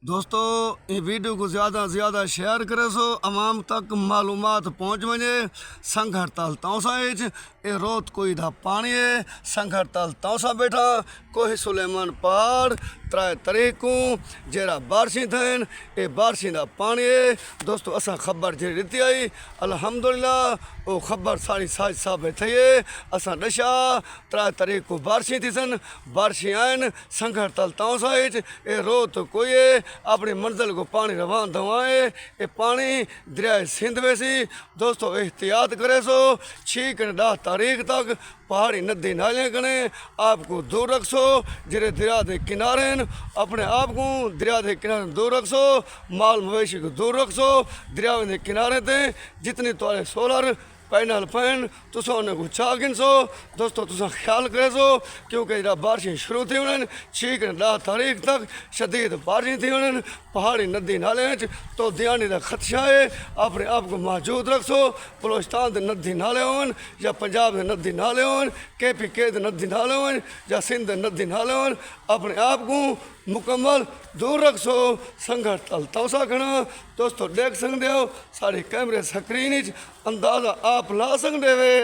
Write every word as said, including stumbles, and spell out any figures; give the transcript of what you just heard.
دوستو، ایں ویڈیو کوں زیادہ زیادہ شیئر کریسو، عوام تک معلومات پہنچ ونجے۔ سنگھڑ تل تونسہ اچ اے روت کوئی دا پاݨی اے۔ سنگھڑ تل تونسہ ٻیٹھاں، کوہ سلیمان پہاڑ، ترائے تریخ کوں جیڑھا بارشیں تھئن، اے بارشیں دا پاݨی اے۔ دوستو، اساں خبر جیڑھی ݙتی ہئی، الحمدللہ او خبر ساݙی سچ ثابت تھئی اے۔ اساں ݙسیا ترائے تریخ کوں بارشیں تھیسن، بارشیں آئن۔ سنگھڑ تل تونسہ اچ اے روت کوئی اے، اپݨی منزل کوں پاݨی روان دوان اے۔ اے پاݨی دریائے سندھ ویسی۔ دوستو، احتیاط کریسو، چھی کنے ݙاہ تاریخ تک پہاڑی ندی نالیاں کنے آپ کوں دور رکھسو۔ جیڑھے دریا دے کنارے ہن، اپݨے آپ کوں دریا دے کنارے دور رکھسو، مال مویشی کوں دور رکھسو۔ دریاویں دے کنارے تے جتنی تہاݙے سولر پینل پئن، تساں انہاں کوں چا گھنسو۔ دوستو، تساں خیال کریسو، کیونکہ جیڑھا بارشیں شروع تھی ونڄن، چھی کنے ݙاہ تاریخ تک شدید بارشیں تھی ونڄن۔ پہاڑی ندی نالے اچ تودیانی دا خدشہ اے، اپݨے آپ کوں محجوظ رکھسو۔ بلوچستان دے ندی نالے ہوون یا پنجاب دے ندی نالے ہوون، کے پی کے دے ندی نالے ہوون یا سندھ دے ندی نالے ہوون، اپݨے آپ کوں مکمل دور رکھسو۔ سنگھڑ تل تونسہ کھڑاں۔ دوستو، ݙیکھ سڳدے ہو، ساݙی کیمرے سکرین اچ اندازہ آپ لا سڳدے وے۔